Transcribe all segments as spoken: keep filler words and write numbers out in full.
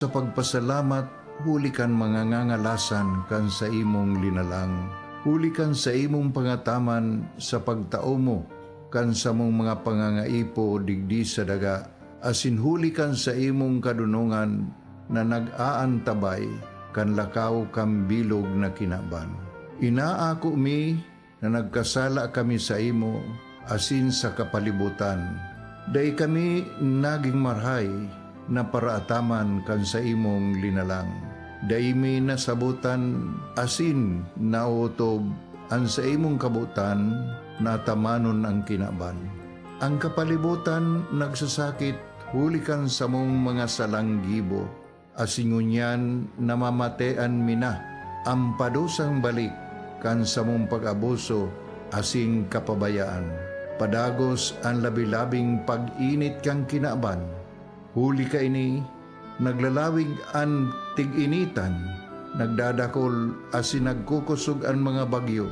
sa pagpasalamat huli kan mga ngangalasan kan saimong linalang, huli kan saimong pangataman sa pagtao mo kan samong mga pangangaipo digdi sa daga, asin huli kan saimong kadonongan na nag-aantabay kan lakaw kan bilog na kinaban. Inaako mi na nagkasala kami saimo asin sa kapalibotan. Dai kami nagin marahay na paraataman kan saimong linalang. Dai mi nasabotan asin naotob an saimong kabotan na atamanon an kinaban. An kapalibotan nagsasakit huli kan samong mga salang gibo, asin ngunyan namamatean mi na an padusang balik kan samong pag-abuso asin kapabayaan. Padagos an labi-labing pag-init kan kinaban. Huli kaini, naglalawig an tig-initan, nagdadakol asin nagkukosog an mga bagyo,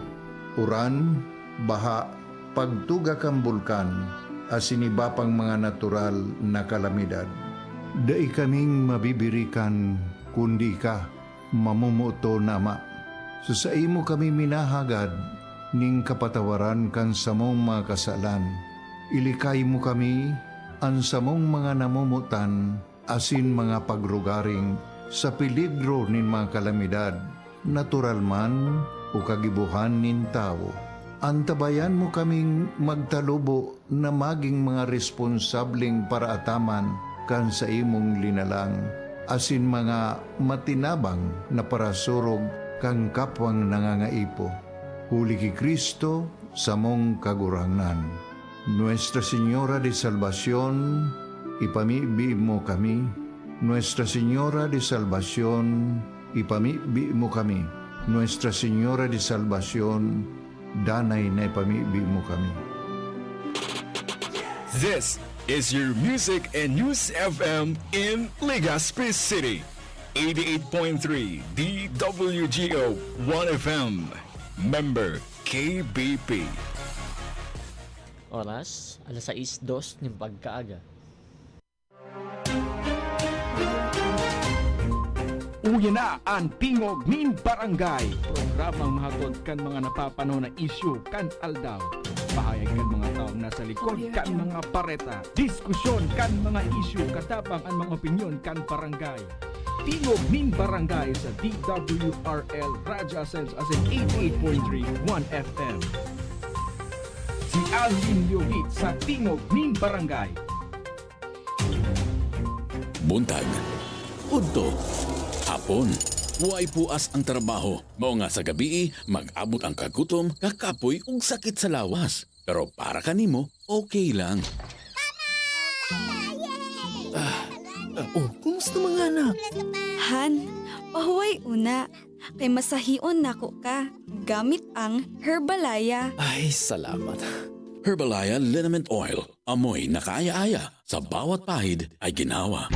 uran, baha, pagtuga kan bulkan, asin iba pang mga natural na kalamidad. Dai kaming mabibirikan, kundi ika, mamomoton na Ama. Sa saimo kami minahagad nin kapatawaran kan samong mga kasalan. Ilikay mo kami, an samong mga namomotan, asin mga pagrugaring sa peligro nin mga kalamidad, natural man o kagibohan nin tawo. Antabayan mo kaming magtalubo na magin mga responsableng paraataman kan saimong linalang, asin mga matinabang na parasurog kan kapwang nangangaipo. Huli ki Cristo, samong Kagurangnan. Nuestra Señora de Salvacion, ipamibi mo kami. Nuestra Señora de Salvacion, ipamibi mo kami. Nuestra Señora de Salvacion, danay na ipamibi mo kami. This is your Music and News F M in Legazpi City. Eighty-eight point three D W G O One F M. Member K B P. Oras, alas sais dos nin pagkaaga. Uya na an Tingog nin Barangay, programang mahatod kan mga napapanahon na isyu kan aldaw. Pahayag kan mga taong nasa likod kan mga bareta. Diskusyon kan mga isyu, katabang an mga opinyon kan barangay. Tingog nin Barangay sa D W R L Radyo Asenso asin eighty-eight point three One F M. Si Alvin Leovit sa Tingog nin Barangay. Buntag, udto, hapon, way puas ang trabaho. Mao nga sa gabii, mag-abot ang kagutom, kakapoy ug sakit sa lawas. Pero para kanimo, okay lang. Ah, ah, oh, kumusta mga anak? Han, pahuway una. Kay masahion nako ka gamit ang Herbalaya. Ay, salamat. Herbalaya Liniment Oil. Amoy na kaaya-aya, sa bawat pahid ay ginhawa.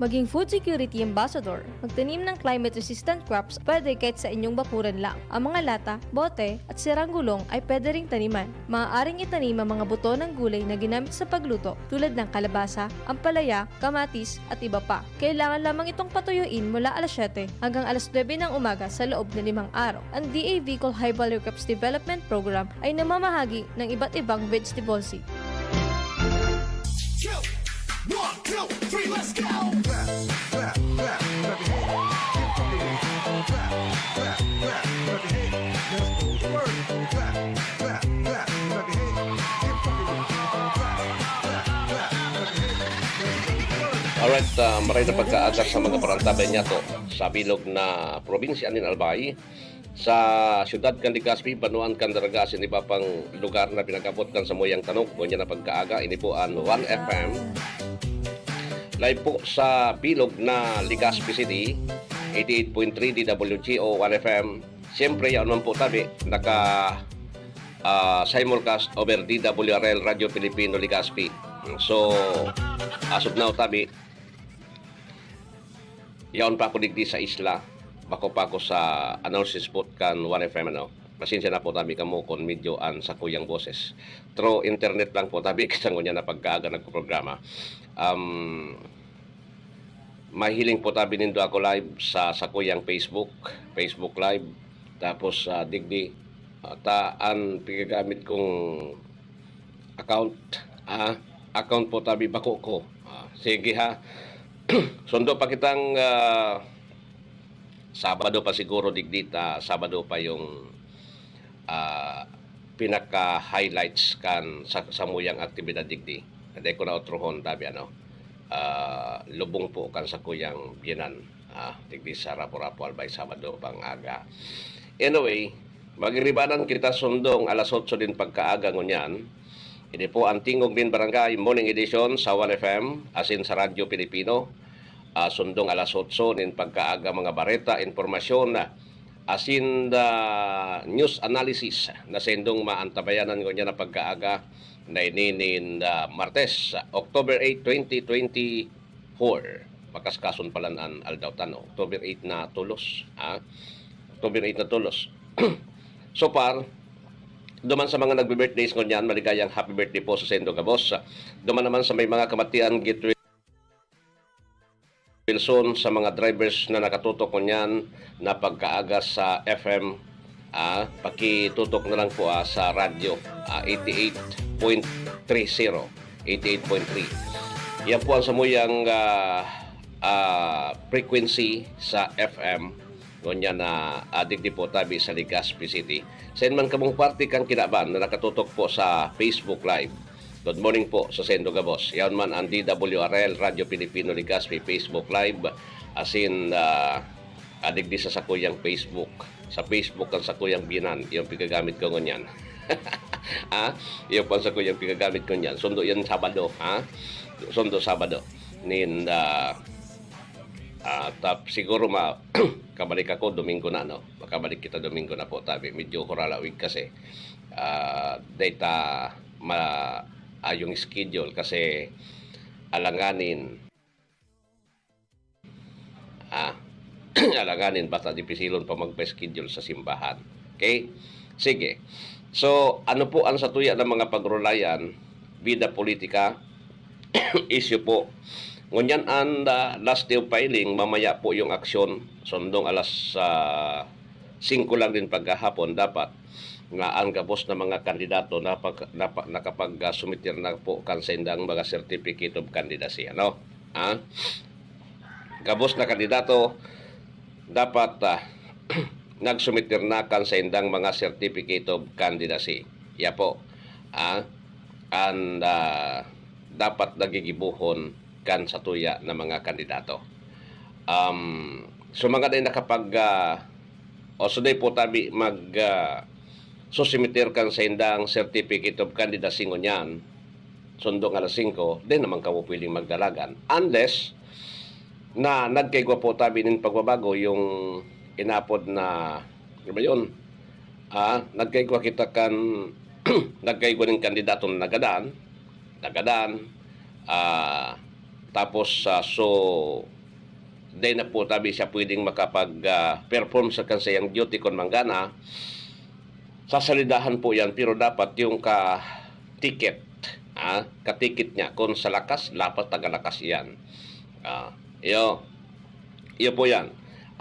Maging food security ambassador. Magtanim ng climate-resistant crops pwede kahit sa inyong bakuran lang. Ang mga lata, bote, at sirang gulong ay pwede ring taniman. Maaaring itanim ang mga buto ng gulay na ginamit sa pagluto, tulad ng kalabasa, ampalaya, kamatis, at iba pa. Kailangan lamang itong patuyuin mula alas siyete hanggang alas nuwebe ng umaga sa loob na limang araw. Ang D A V Culhival Crops Development Program ay namamahagi ng iba't ibang vegetable seed. Go! One, two, three, let's go! Clap, clap, clap, clap your hands. Keep fucking it. Clap, clap, clap, clap your hands. Let's go to work. Clap, clap, clap, clap your hands. Keep fucking it. Clap, clap, clap your hands. Let's go to work. Alright, ah, maray na pagkaaga sa mga parantabay niyato sa bilog na probinsya nin Albay. Sa siyudad kan Legazpi, banwaan kan Daraga asin iba pang lugar na pinag-abot kan samuyang tanog, ngunyan na pagkaaga, ini po an One F M. Live po sa bilog na Legazpi City, eighty-eight point three D W G O One F M. Siyempre, yaon man po tabi, naka, ah, simulcast over D W R L Radio Filipino Legazpi. So, as of now, tabi, yaon pa ako digdi sa isla, bako pa ako sa announcers booth kan One F M, ano. Pasensya na po tabi kamo kun medyo an sakuyang boses. Through internet lang po tabi kita ngunyan na pagkaaga nagpoprograma. Um, mahiling po tabi nindo ako live sa sakuyang Facebook, Facebook Live. Tapos, ah, digdi, ah, ta an pigagamit kong account, ah, account po tabi bako ko. Ah, sige ha. Sundo pa kitang, ah, Sabado pa siguro digdi ta, Sabado pa yung, ah, pinaka-highlights kan sa, samuyang aktibidad digdi. Dai ko na otrohon tabi ano, ah, lubong po kan sakuyang biyanan, ah, digdi sa Rapu-Rapu Albay, Sabado pang aga. Anyway, magiribanan kita sundong alas otso din pagkaaga ngunyan. Ini po ang Tingog nin Barangay Morning Edition sa One F M, asin sa Radyo Pilipino. Ah, sundong alas otso nin pagkaaga, mga bareta, impormasyon, asin, ah, news analysis na saindong maantabayanan ngunyan na pagkaaga na ini nin, ah, Martes, October eight, twenty twenty-four. Makaskason palan an aldaw ta, no? October eight na tolos, ha? October eight na tolos. So far, duman sa mga nagbe-birthdays ngunyan, maligayang happy birthday po sa saindo gabos. Duman naman sa may mga kamatian, Gateway Wilson, sa mga drivers na nakatutok ngunyan na pagkaaga sa F M, ah, pakitutok na lang po, ah, sa radyo, ah, eighty-eight point three zero, eighty-eight point three. Yan po ang samuyang, ah, ah, frequency sa F M. Ngunyan na, ah, digdi po tabi sa Legazpi City. Sa man kamong parte kan kinaban na nakatutok po sa Facebook Live. Good morning po sa saindo gabos. Yaon man ang D W R L, Radyo Pilipino Legazpi Facebook Live. Asin, ah, ah, digdi sa sakuyang Facebook. Sa Facebook kan sakuyang biyanan, yung pigagamit ko ngunyan. Ah, yung po ang sakuyang pigagamit ko ngunyan. Sundo yan Sabado, ha? Sundo Sabado. Nin, ah, ah, tap-, siguro ma-, kabalik ako Domingo na, no? Makabalik kita Domingo na po, tabi. Medyo kuralawig kasi, ah, data ma-, ah, yung schedule kasi alanganin, ah, alanganin basta dipisilon pa magpa-schedule sa simbahan. Okay? Sige. So, ano po ang satuya ng mga pagrulayan, bida politika, issue po. Ngunyan an, ah, last day of filing, mamaya po yung aksyon. Sundong alas, ah, singko lang din pagkahapon dapat na ang gabos na mga kandidato na pag-, na pa-, nakapag, ah, sumitir na po kan saindang mga certificate of candidacy. Ano? Ah? Gabos na kandidato dapat, ah, nagsumitir na kan saindang mga certificate of candidacy. Iya po. Ah? And, ah, dapat nagigibohon kan satuya na mga kandidato. Um, so, mga dai nakapag, ah, o so dai po tabi mag, ah, susimiter kan saindang certificate of candidacy ngunyan, sundong alas singko, dai naman kamo pwedeng magdalagan. Unless na nagkaigwa po tabi nin pagbabago yung inapod na, ano ba yun? Ah, nagkaigwa kita kan, nagkaigwa nin kandidato na nagadan, nagadan, ah, tapos, ah, so, dai na po tabi siya pwedeng makapag, ah, perform sa kan saiyang duty kun manggana. Sasalidahan po yan, pero dapat yung ka-ticket, ah, ka-ticket niya, kung sa lakas, dapat taga-lakas yan. Ah, iyo, iyo po yan.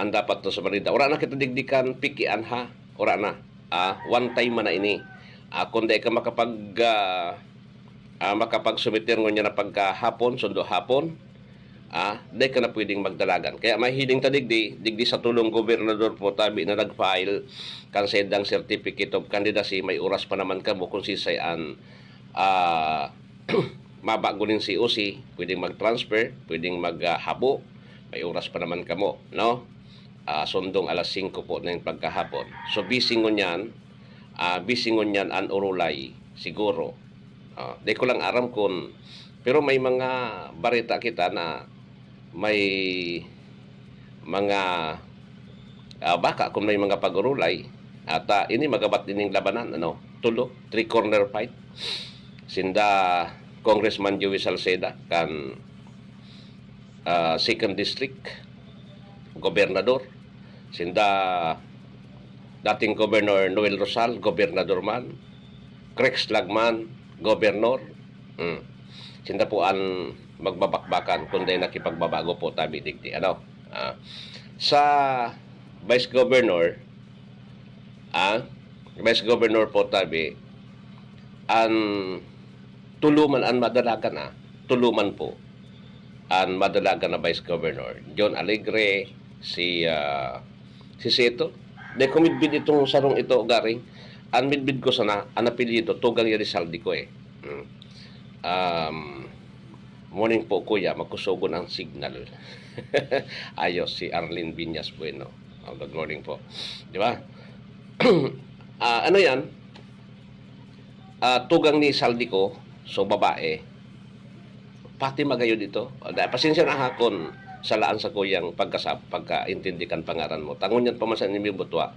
Ang dapat to sa balita. Wala na kita digdikan, pikian ha. Wala na. Ah, one time man na ini. Ah, kung dai ka makapag, ah, ah, makapag-sumitir ngunyan na pagkahapon, sundo hapon, ah, dai ka na pwedeng magdalagan. Kaya mahiling ta digdi, digdi sa tulong gobernador po tabi na nag-file kan saindang certificate of candidacy, may oras pa naman kamo kung sisay an, ah, mabago nin C O C, pwedeng mag-transfer, pwedeng mag, ah, habo, may oras pa naman kamo, no? Ah, sundong alas singko po na yung pagkahapon. So, busy ngunyan, ah, busy ngunyan an urulay, siguro. Ah, di ko lang aram kun, pero may mga bareta kita na may mga, ah, baka kung may mga pag-urulay, at, ah, ini magabat ining labanan, ano, tulo, three corner fight. Sinda Congressman Joey Salceda kan, ah, Second District, Gobernador. Sinda dating Governor Noel Rosal, gobernador man, Crex Lagman, gobernor. Hmm. Sinda po an magbabakbakan kun dai nakipagbabago po tabi digdi, ano? Ah, sa Vice Governor, ah, Vice Governor po tabi, an tulo man an madalagan, ah, tulo man po an madalagan na Vice Governor. John Alegre, si, ah, si Seto. Dai ko midbid itong sarong ito, garing. An midbid ko sana, an apelyido, tugang yan ni Saldico eh. Hmm. Um, morning po, kuya. Magkusogon ang signal. Ayos, si Arlene Viñas Bueno. Oh, good morning po. Di ba? Ah, ano yan? Ah, tugang ni Saldico, so babae. Pati magayod ito. O, da-, pasensya na ha kun salaan sa kuyang pagkasab-, pagkaintindi kan pangaran mo. Tangon yan pa man sa inyong butwa.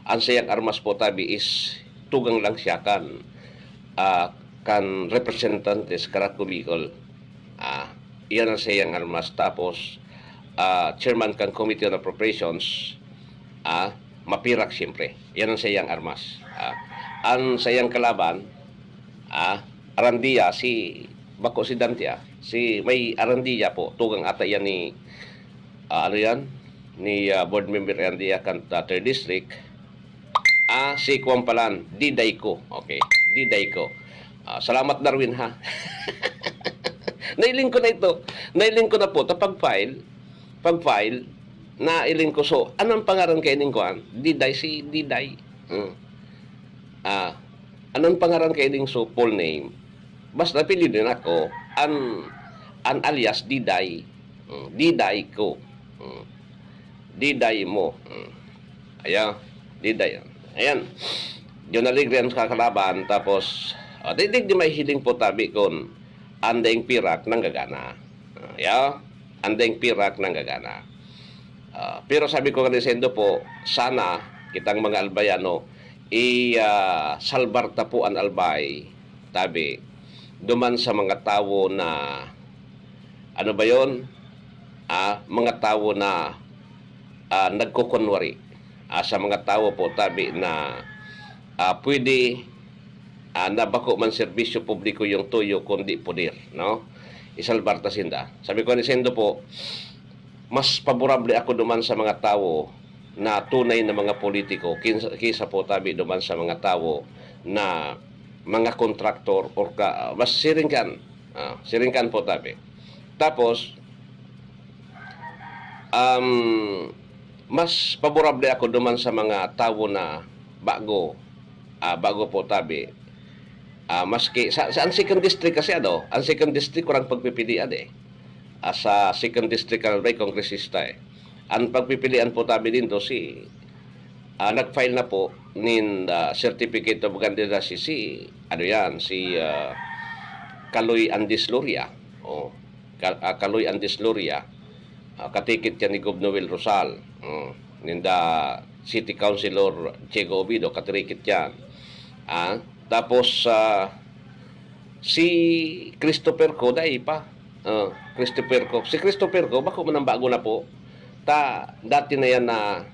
Ang sayang armas po tabi is tugang lang siya kan, ah, kan representante sa Karatkong Bicol. Ah, iyan ang sayang armas. Tapos, ah, chairman kan Committee on Appropriations, ah, mapirak siyempre. Yan ang sayang armas. Ah, ang sayang kalaban, ah, Arandia, si, bako si Dante, ah, si may Arandia po, tugang ata yan ni, ah, ano yan? Ni, ah, board member Arandia kan, ah, third district. Ah, si Kuwan palan, Diday ko. Okay, Diday ko. Ah, salamat, Darwin, ha? Nailing ko na ito. Nailing ko na po. Ta pag-file, pag-file, nailing ko. So, anong pangaran kaining kuwan? Diday, si Diday. Hmm. Ah, anong pangaran kaining so full name? Basta pili din ako, an, an alias Diday. Hmm, Diday ko. Hmm. Diday mo. Hmm. Ayan, Diday. Ayan. John Alegre ang kakalaban, tapos, ah, di, di, di mahihiling po tabi kun an daing pirak nanggagana. Ah, ya, an daing pirak nanggagana. Ah, pero sabi ko nga ni Sendo po, sana kitang mga Albayano, i, ah, salbar ta po an Albay, tabi, duman sa mga tawo na, ano ba yon? Ah, mga tawo na, ah, nagkukunwari. Ah, sa mga tawo po, tabi, na, ah, pwede, ah, na bako man serbisyo publiko yung tuyo, kundi poder, no? Isalbar ta sinda. Sabi ko ni Sendo po, mas paborable ako duman sa mga tawo na tunay na mga politiko kinsa, kisa po tabi duman sa mga tawo na mga kontraktor or ka, mas siring kan, ah, siring kan po tabi. Tapos, um, mas paborable ako duman sa mga tawo na bago, ah, bago po tabi. Ah, maski sa, sa ang second district kasi ano, ang second district kurang pagpipilian eh. Ah, sa second district kan Albay, kongresista eh. Ang pagpipilian po tabi dito si, ah, nag-file na po nin, ah, certificate of candidacy si, ano yan, si, ah, Kaloy Andes Loria. Oh, Ka-, ah, Kaloy Andes Loria. Ah, katikit yan ni Gob Noel Rosal. Oh, ninda City Councilor Diego Obido, katirikit yan. Ah, tapos, ah, si Christopher Co, dai pa. Oh, Christopher Co. Si Christopher Co, bako man ang bago na po. Ta, dati na yan na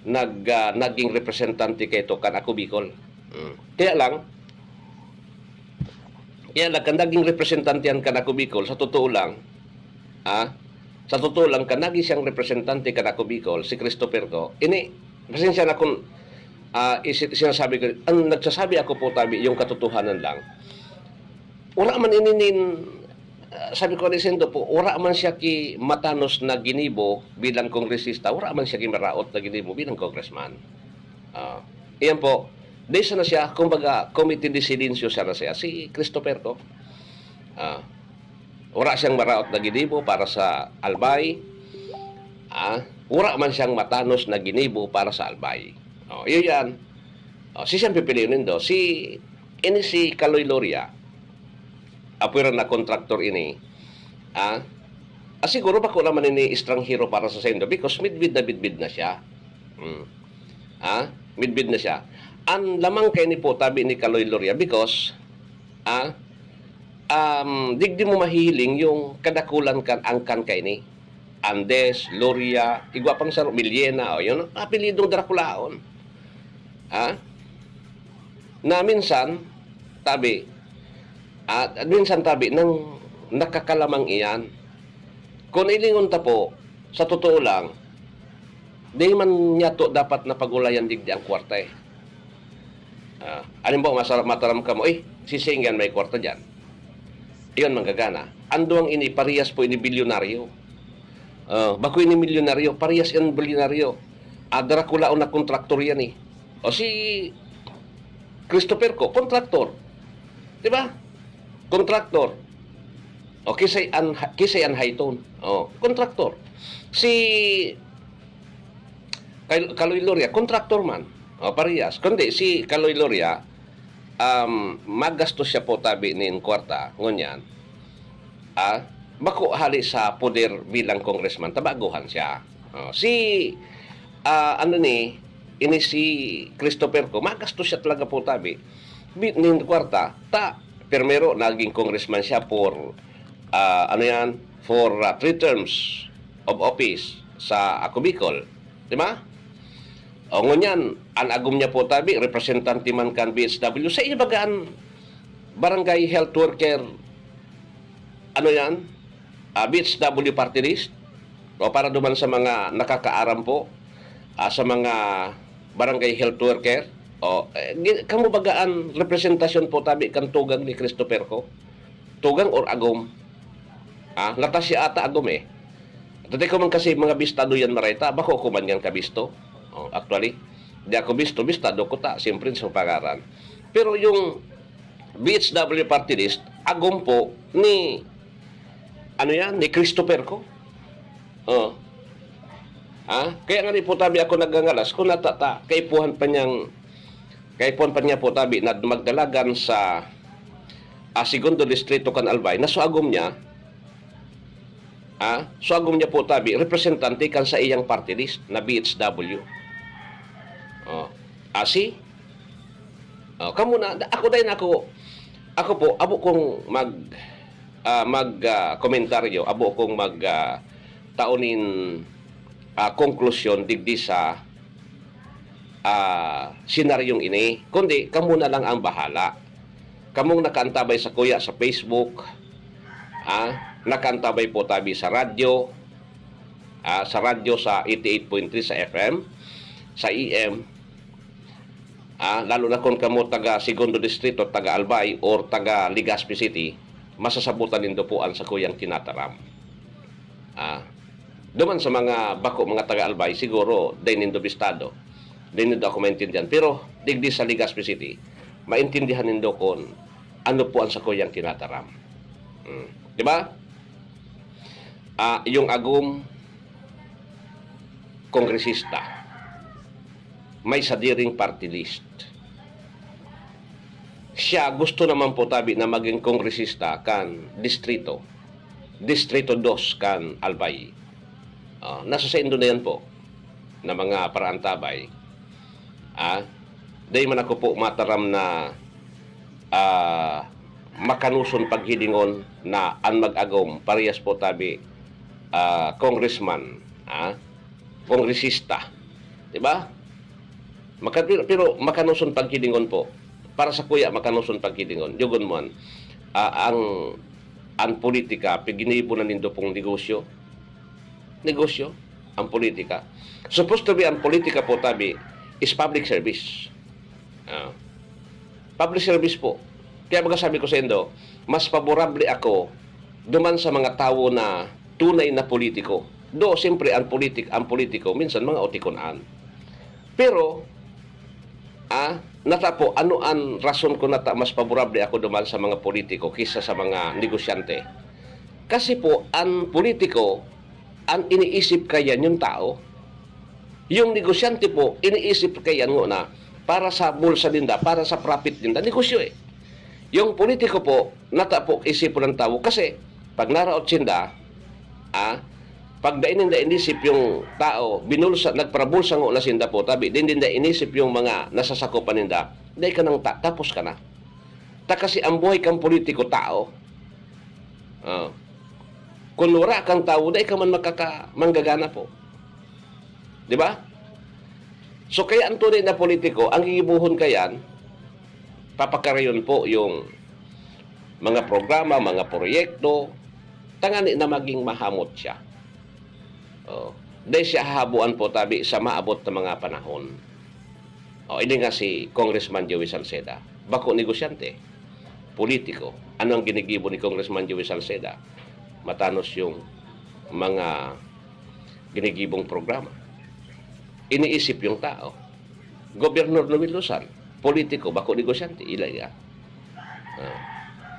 nag, ah, naging representante kay to kan Ako Bicol. Mm. Kaya lang, kaya lang, kan naging representante yan kan Ako Bicol, sa totoo lang, ah, sa totoo lang, kan naging siyang representante kan Ako Bicol, si Christopher Co, ini, pasensya na kung, ah, isi-, sinasabi ko, ang nagsasabi ako po, tabi, yung katotohanan lang. Wala man ini nin, ah, sabi ko, Arisendo po, wala man siya ki matanos na ginibo bilang kongresista, wala man siya ki maraot na ginibo bilang congressman. Ah, iyan po, di sana siya, kumbaga, comité de silencio sana siya, si Christopher Co. Ah, wala siyang maraot na ginibo para sa Albay. Ah, wala man siyang matanos na ginibo para sa Albay. Oh, yun yan. Oh, si siyang pipiliin nindo. Si, ini si Kaloy Loria, apwera na kontraktor ini. Ah, ah, siguro bako naman ini estranghero para sa sendo because midbid na midbid na siya. Hmm. Ah, midbid na siya. Ang lamang kay ni po tabi ni Kaloy Loria because, ah, um, digdi mo mahihiling yung kadakulan kan angkan kay ni Andes, Loria, igwa pang saro, Millena, o yun, apelidong Draculaon. Ha? Na minsan, tabi, at minsan tabi nang nakakalamang iyan. Kung ilingon ta po, sa totoo lang, di man niya to dapat na pag-ulayan digdi ang kwarta eh. Ah, halimbawa, masarap mataram ka mo, eh, si Singyan may kwarta dyan. Iyon, manggagana. Ang duwang ini, parehas po ini bilyonaryo. Ah, bako ini milyonaryo, parehas yan bilyonaryo. Ah, Dracula o na kontraktor yan eh. O si Christopher ko, kontraktor. Di ba? Kontraktor. O kisay an, kisay an Hayton. O, kontraktor. Si Kal-, Kaloy Loria, kontraktor man. O, parehas. Kundi si Kaloy Loria, um, magastos siya po tabi nin kwarta, ngunyan. Ah, bako hali sa poder bilang congressman, tabaguhan siya. O, si, ah, ano ni, ini si Christopher ko, magastos siya talaga po tabi. Bi-, nin kwarta, ta, primero, naging congressman siya for, ah, ano yan, for, ah, three terms of office sa Ako Bicol. Di ba? O ngunyan, an agom niya po tabi, representante man kan B H W. Sa ibagaan, barangay health worker, ano yan? Ah, B H W party list. O para duman sa mga nakakaaram po, ah, sa mga barangay health worker. O, eh, gi-, kamo bagaan representasyon po tabi kan tugang ni Christopher ko? Tugang or agom? Ah, latas siya ata agom eh. Dati ko man kasi mga bistado yan, Marita. Bako ko man yan kabisto. Oh, actually, di ako bisto, bistado ko ta. Siyempre, sa pangaran. Pero yung B H W party list, agom po ni, ano yan, ni Christopher ko. Oh. Ah, kaya nga ni po tabi ako nagangalas kung natata, kaipuhan pa niyang, kaipuhan pa niya po tabi na magdalagan sa, ah, segundo distrito kan Albay, na so agom niya, ah, so agom niya po tabi, representante kan sa iyang party list na B H W. Oh. Asi? Oh, kamo na, ako dahil ako, ako po, abo kong mag, ah, mag, ah, komentaryo, abo kong mag, ah, tao nin, ah, konklusyon digdi sa, ah, senaryong ini. Kundi, kamo na lang ang bahala. Kamong nakaantabay sa kuya sa Facebook, ah, nakaantabay po tabi sa radyo, ah, sa radyo sa eighty-eight point three sa F M, sa A M, ah, lalo na kung kamo taga Segundo Distrito, taga Albay, or taga Legazpi City, masasabutan nindo po an sakuyang tinataram. Ah, duman sa mga bako, mga taga Albay, siguro, dai nindo bistado, dai nindo ako maintindihan. Pero, digdi sa Legazpi City, maintindihan nindo kung ano po ang sakuyang tinataram. Hmm. Di ba? Ah, yung agom, kongresista, may sadiring party list. Siya gusto naman po tabi na maging kongresista kan distrito, Distrito dos kan Albay. Ah, nasa saindo na yan po na mga paraantabay. Ah, dai man ako po mataram na, ah, makanoson paghilingon na an mag-agom parehas po tabi, ah, congressman, ah, kongresista. Di ba? Maka-, pero, pero makanoson paghilingon po. Para sa kuya, makanoson paghilingon. Yugon mo an, ah, ang, ang politika, piginibo na nindo pong negosyo. Negosyo, ang politika. Supposed to be, ang politika po tabi is public service. Ah. Public service po. Kaya baga sabi ko sa indo, mas favorable ako duman sa mga tawo na tunay na politiko. Do, siyempre, ang politik-, ang politiko, minsan mga otikonan. Pero, ah, nata po, ano ang rason ko nata mas favorable ako duman sa mga politiko kaysa sa mga negosyante? Kasi po, ang politiko, ang iniisip kaya yung tao. Yung negosyante po, iniisip kaya ngona para sa bulsa ninda, para sa profit ninda, negosyo eh. Yung politiko po, nata po isipon ng tao kasi pag naraot sinda, ah, pag dai ninda inisip yung tao, binulsa, nagparabulsa ngona sinda po, tabi, dai ninda inisip yung mga nasasakupan ninda, dai ka nang ta-, tapos ka na. Ta kasi ang buhay kang politiko, tao. Ah. Kun wara kang tawo, dai ka man makaka-, manggagana po. Di ba? So, kaya ang tunay na politiko, ang gigibohon kayan, papakarayon po yung mga programa, mga proyekto, tangani na maging mahamot siya. Oh, dahil siya hahabuan po tabi sa maabot na mga panahon. Oh, ini nga si Congressman Joey Salceda, bako negosyante, politiko. Ano ang ginigibo ni Congressman Joey Salceda? Matanos yung mga ginigibong programa. Iniisip yung tao. Gobernador Noel Lozan, politiko, bako negosyante, ila iya. Ah.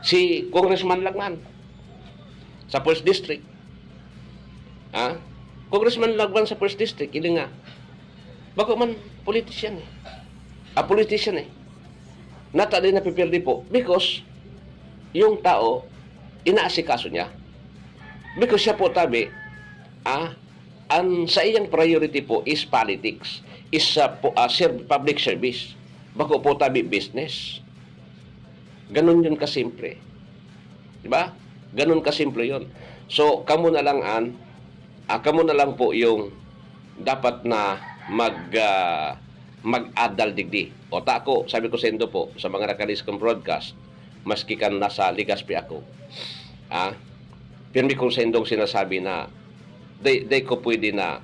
Si Congressman Lagman, sa First District. Ah? Congressman Lagman sa First District, ili nga. Bako man politician eh. A politician eh. Nata din napipirdi po because yung tao, inaasikaso niya. Because siya po tabi, ah, ang sa iyang priority po is politics, is sa po, ah, serv-, public service. Bako po tabi business. Ganun yun kasimple. Di ba? Ganun kasimple yun. So, kamo na lang an, ah, kamo na lang po yung dapat na mag, ah, mag-adal digdi. O tako, sabi ko sa indo po, sa mga nakalis kong broadcast, maski kan nasa Legazpi ako, ah, pirmi kong sa indong sinasabi na di, di ko pwede na,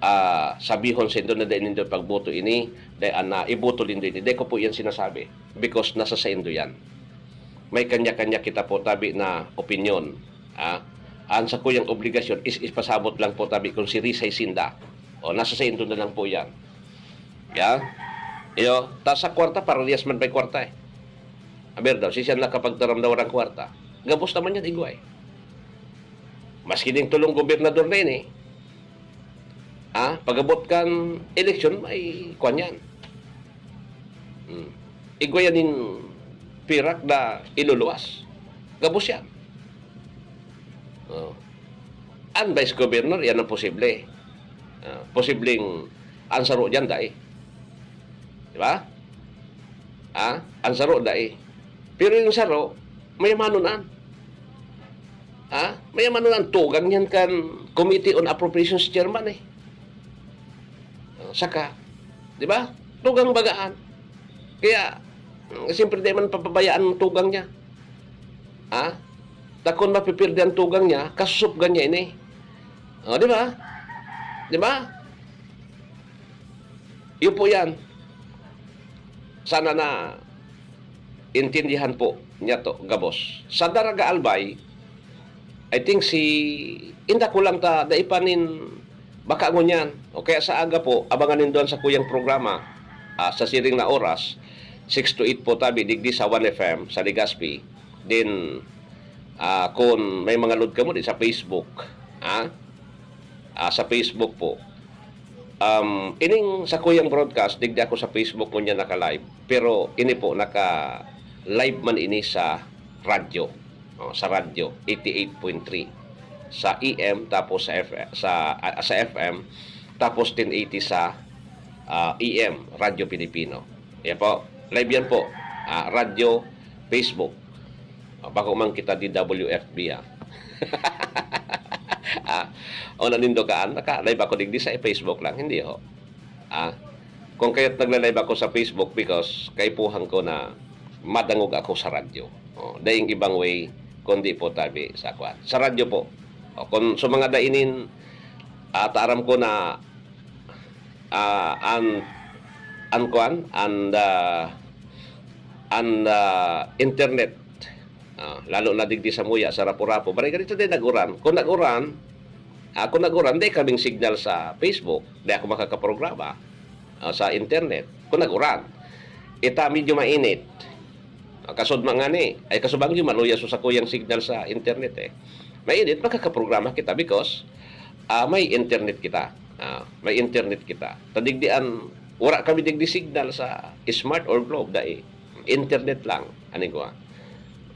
ah, sabihon sa indo na di nindo pagboto ini, di, ah, na iboto nindo ini. Di ko po yan sinasabi because nasa sa indo yan. May kanya-kanya kita po tabi na opinyon. Ah, ang sakuyang obligasyon is ipasabot lang po tabi kung si Risay Sinda. O, nasa sa indo na lang po yan. Ya? Iyo, ta sa kwarta, parehas man pa'y kwarta eh. Aber daw, si siya nakapagtaram daw ng kwarta. Gabos naman yan, igwa eh. Maski ding tulong gobernador na yun eh. Ah, pag-abot kan eleksyon, may kwan yan. Hmm. Igwa yan nin pirak na iluluwas. Gabos yan. Oh. Ang vice governor, yan ang posible. Ah, posibleng ang saro dyan, dai. Di ba? Ah, ang saro, dai. Pero yung saro, may manunan. Ah, may manunan. Tugang yan kan Committee on Appropriations Chairman eh. Oh, saka, di ba? Tugang bagaan. Kaya, mm, siyempre, di man papabayaan ang tugang niya. Ha? Takon mapipirdi ang tugang niya, kasusupgan niya ini. O, di ba? Di ba? Yun po yan. Sana na intindihan po niya to, gabos. Sa Daraga Albay, I think si, inda ko lang ta, dai pa nin, baka ngunyan. O kaya sa aga po, abangan nindo an sakuyang programa, ah, sa siring na oras, six to eight po tabi, digdi sa One F M, sa Legazpi. Then, ah, kun may mga load kamo di sa Facebook, ah, ah, sa Facebook po. Um, ining sakuyang broadcast, digdi ako sa Facebook ngunyan naka-live. Pero ini po, naka-live man ini sa radyo. Oh, sa radyo, eighty-eight point three. Sa A M, tapos sa F-, sa, ah, sa F M, tapos ten eighty sa, ah, A M, Radyo Pilipino. Yan po. Live yan po. Ah, radyo, Facebook. Ah, bako man kita D W F B, ah. Ah, o nanindokaan, naka-live ako digdi sa Facebook lang, hindi ho. Ah, kung kaya't nagla-live ako sa Facebook because kaipuhan ko na madangog ako sa radyo. Oh, daing ibang way, kundi po tabi sa kwan. Sa radyo po. Oh, kung sa mga dainin, ah, ta aram ko na, ah, an, an kwan, an, ah, an, ah, internet, ah, lalo na digdi sa Muya, sa Rapu-Rapu. Barangay dito din nag-uran. Kung nag-uran, ah, kung nag-uran, di kaming signal sa Facebook. Di ako makakaprograma, ah, sa internet. Kung nag-uran, ita medyo mainit. Ah, kasod man ngani, ay kasubang yung maluya sa sakuyang signal sa internet eh. Mainit, makakaprograma kita because, ah, may internet kita. Ah, may internet kita. Tadigdian, wala kami digdi signal sa Smart or Globe, dai. Internet lang, ani ko, ah.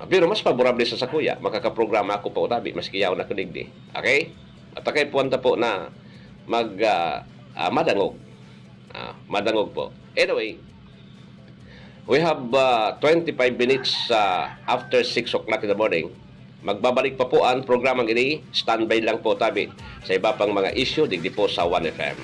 Ah, pero mas favorable sa sakuya, makakaprograma ako pa utabi, maski yaon ako digdi. Okay? At akay puwanta po na mag, ah, ah, madangog. Ah, madangog po. Anyway, we have, ah, twenty-five minutes, ah, after six o'clock in the morning. Magbabalik pa po ang programang ini. Standby lang po tabi sa iba pang mga issue digdi po sa One F M.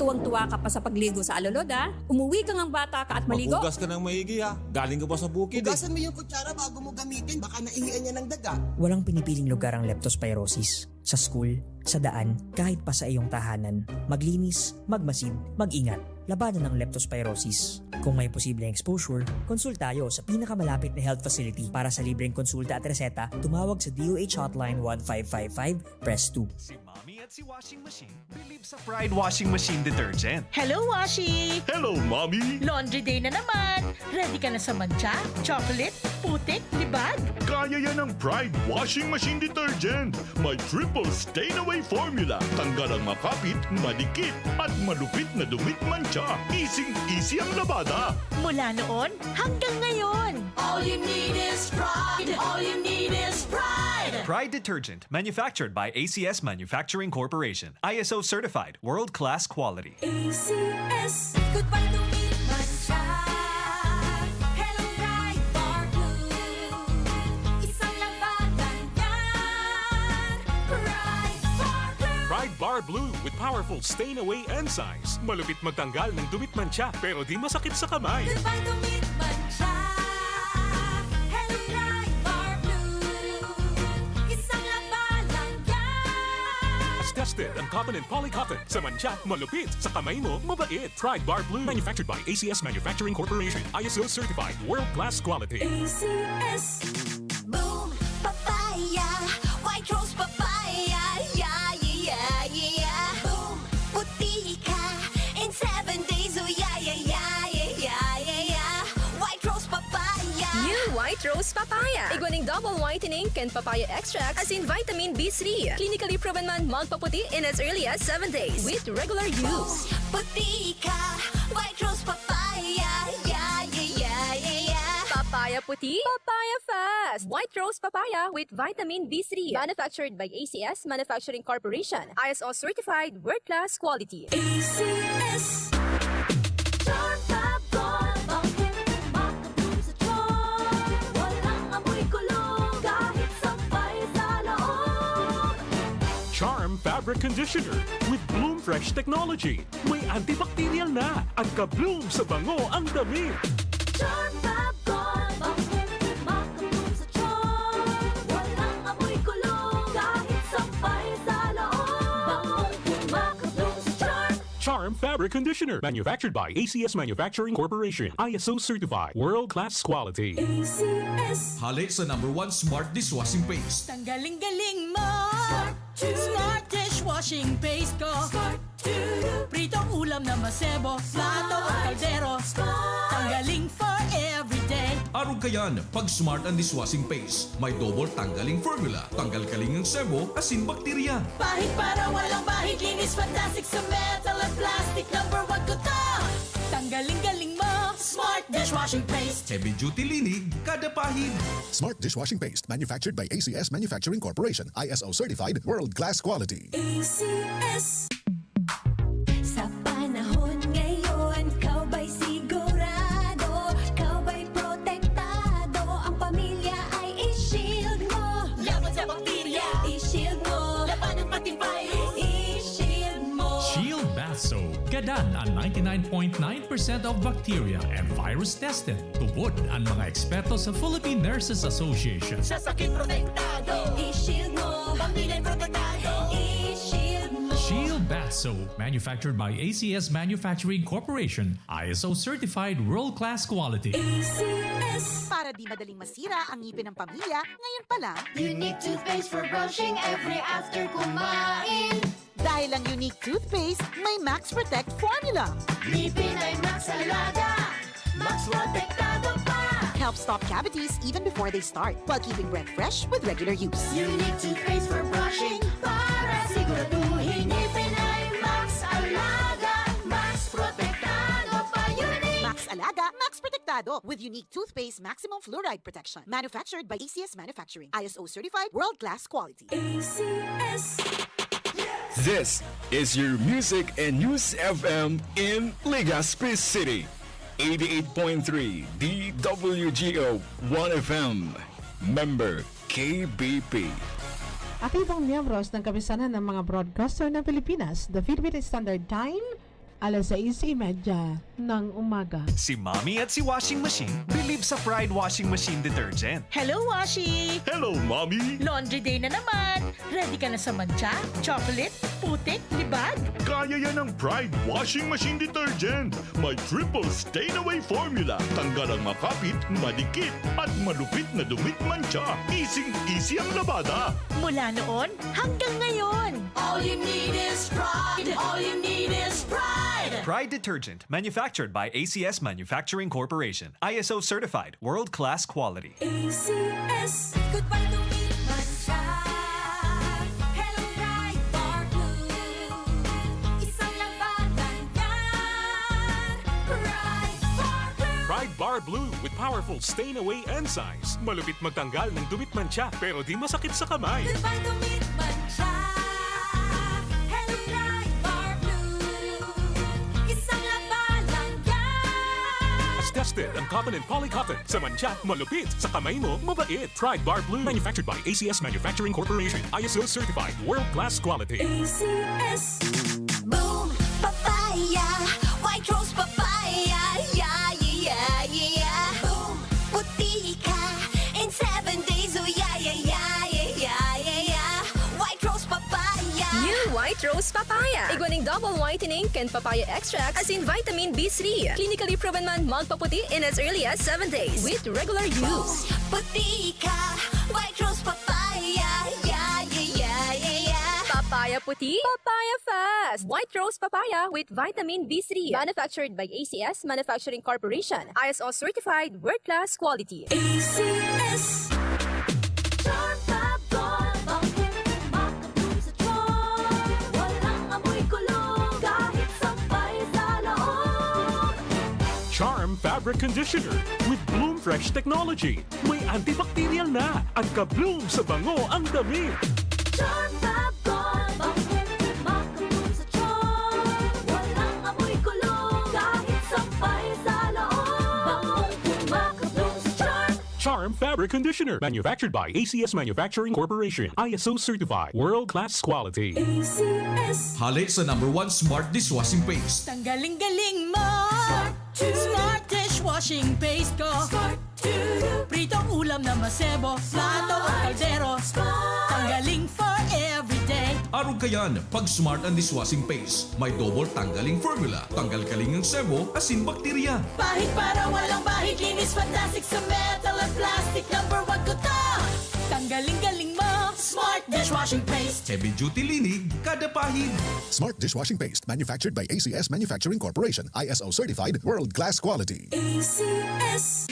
Tuwang-tuwa ka pa sa pagligo sa alulod, ah. Umuwi ka ngang bata ka at maligo. Maghugas ka ng maigi, ha? Galing ka ba sa bukid, eh? Hugasan mo yung kutsara bago mo gamitin. Baka naihian niya ng daga. Walang pinipiling lugar ang leptospirosis. Sa school, sa daan, kahit pa sa iyong tahanan. Maglinis, magmasid, mag-ingat. Labanan ang leptospirosis. Kung may posibleng exposure, konsulta tayo sa pinakamalapit na health facility. Para sa libreng konsulta at reseta, tumawag sa D O H Hotline one five five five, press two. Si Mommy at si Washing Machine believe sa Pride Washing Machine Detergent. Hello, Washi! Hello, Mommy! Laundry day na naman! Ready ka na sa mantsa, chocolate, putik, libag? Kaya yan ng Pride Washing Machine Detergent. May triple stain away formula. Tanggal ang makapit, madikit, at malupit na dumit mantsa. Easing-easy ang labada. Mula noon hanggang ngayon. All you need is pride. All you need is pride. Pride Detergent, manufactured by A C S Manufacturing Corporation. I S O certified, world-class quality. A C S. Goodbye to me, mantsa. Hello, Pride Bar Blue. Isang labanan yan. Pride Bar Blue. Pride Bar Blue with powerful stain away enzymes. Malupit magtanggal ng dumit mantsa, pero di masakit sa kamay. Goodbye to me, mantsa. Hello, Pride Bar Blue. Isang labanan yan. Tested ang cotton and polycotton. Sa mantsa, malupit. Sa kamay mo, mabait. Pride Bar Blue. Manufactured by A C S Manufacturing Corporation. I S O certified. World-class quality. A C S. Boom! Papaya! White Rose Papaya! Yeah, yeah, yeah, yeah! Boom! Puti ka in seven days! Oh, yeah, yeah, yeah, yeah, yeah, yeah, yeah! White Rose Papaya! New White Rose Papaya. Igwa ning double whitening kan papaya extract asin vitamin B three. Clinically proven man magpaputi in as early as seven days with regular use. Puti ka! White Rose Papaya! Yeah, yeah, yeah, yeah, yeah! Papaya puti, papaya fast. White Rose Papaya with vitamin B three. Manufactured by A C S Manufacturing Corporation. I S O certified, world-class quality. A C S. Charm Fab Gold, bangkeng kumakabloom sa charm. Walang amoy kulog, kahit sampay sa loob. Charm Fabric Conditioner with Bloom Fresh Technology. May antibacterial na at ka-bloom sa bango ang damit. Charm Fab Gold, bangkeng kumakabloom sa charm. Walang amoy kulog, kahit sampay sa loob. Bangkeng kumakabloom sa charm. Charm Fabric Conditioner. Manufactured by A C S Manufacturing Corporation. I S O certified. World-class quality. A C S. Hale sa number one smart dishwashing paste. Tanggaling-galing mo! Smart dishwashing paste ko! Pritong ulam na masebo, plato o kaldero. Tanggaling for everyday. Arog kayan, pag smart ang dishwashing paste. May double tanggaling formula. Tanggal kaling ang sebo, asin bakterya. Pahid para walang bahid, linis fantastic sa metal at plastic. Number one ko to! Tanggaling-galing mo! Smart dishwashing paste! Heavy duty linig, kada pahid. Smart dishwashing paste manufactured by A C S Manufacturing Corporation, I S O certified, world class quality. A C S. Sa panahon ngayon, ikaw ba'y sigurado? Ikaw ba'y protektado? Ang pamilya ay i-shield mo. Laban sa bakterya, i-shield mo. Laban ng pati virus, i-shield mo. Shield Bath Soap. Gadan ang ninety-nine point nine percent of bacteria and virus tested. Tubod ang mga eksperto sa Philippine Nurses Association. Sa sakit protektado, i-shield mo. Pamilya protektado, i-shield mo. Shield Bath Soap, manufactured by A C S Manufacturing Corporation, I S O certified world-class quality. A C S. Para di madaling masira ang ngipin ng pamilya, ngayon pa lang. Unique toothpaste for brushing every after kumain. Dahil ang Unique Toothpaste may Max Protect Formula. Ngipin ay Max Alaga, Max Protektado pa. Helps stop cavities even before they start, while keeping breath fresh with regular use. Unique toothpaste for brushing para siguraduhin ngipin ay Max Alaga, Max Protektado pa. Unique! Max Alaga, Max Protektado with Unique Toothpaste Maximum Fluoride Protection. Manufactured by A C S Manufacturing. I S O certified, world-class quality. A C S. This is your Music and News F M in Legazpi City. eighty-eight point three D W G O one F M. Member K B P. Aktibong miyembros ng Kapisanan ng mga Broadcaster ng Pilipinas, the Philippine Standard Time, alas sais y media ng umaga. Si Mommy at si Washing Machine bilib sa Pride Washing Machine Detergent. Hello, Washi! Hello, Mommy! Laundry day na naman! Ready ka na sa mantsa, chocolate, putik, libag? Kaya yan ng Pride Washing Machine Detergent! May triple stain away formula. Tanggal ang makapit, madikit, at malupit na dumi at mantsa. Easing-easy ang labada. Mula noon hanggang ngayon. All you need is Pride. All you need is Pride. Pride Detergent, manufactured by A C S Manufacturing Corporation. I S O certified, world-class quality. A C S. Goodbye to meat mantsa. Hello, Pride Bar Blue. Isang labanan yan. Pride Bar Blue. Pride Bar Blue with powerful stain away enzymes. Malupit magtanggal ng dumi at mantsa, pero di masakit sa kamay. Goodbye to meat mantsa. Hello, Pride Bar Blue. Isang labanan yan. Tested ang cotton and polycotton. Sa mantsa, malupit. Sa kamay mo, mabait. Pride Bar Blue. Manufactured by A C S Manufacturing Corporation. I S O certified. World class quality. A C S. Boom! Papaya! White rose papaya! Yeah, yeah, yeah, yeah! Boom! Puti ka in seven days! Oh, yeah, yeah, yeah! White rose papaya! New White Rose Papaya. Igwa nin double whitening kan papaya extract asin vitamin B three. Clinically proven man magpaputi in as early as seven days with regular use. Puti ka, White Rose Papaya, yeah, yeah, yeah, yeah, yeah. Papaya puti, papaya fast. White Rose Papaya with vitamin B three. Manufactured by A C S Manufacturing Corporation. I S O certified, world-class quality. A C S. Charm Fab Gold, bangkeng makabloom sa charm. Walang amoy kulog, kahit sampay sa loob. Charm Fabric Conditioner with Bloom Fresh Technology. May antibacterial na at ka-bloom sa bango ang damit. Charm Fab Gold, bangkeng makabloom sa charm. Walang amoy kulog, kahit sampay sa loob. Bangkeng makabloom sa charm. Charm Fabric Conditioner, manufactured by A C S Manufacturing Corporation, I S O certified, world-class quality. A C S. Hale sa number one smart dishwashing paste. Tanggaling-galing mo. Smart. Smart dishwashing paste ko. Smart. Pritong ulam na masebo, plato o kaldero. Smart. Tanggaling for everyday. Arog kayan, pag Smart ang dishwashing paste. May double tanggaling formula. Tanggal kaling ang sebo, asin bakterya. Pahid para walang bahid, linis fantastic sa metal at plastic. Number one ko to. Tanggaling-galing mo, Smart dishwashing paste. Heavy duty linig, kada pahid. Smart dishwashing paste, manufactured by A C S Manufacturing Corporation, I S O certified, world class quality. A C S.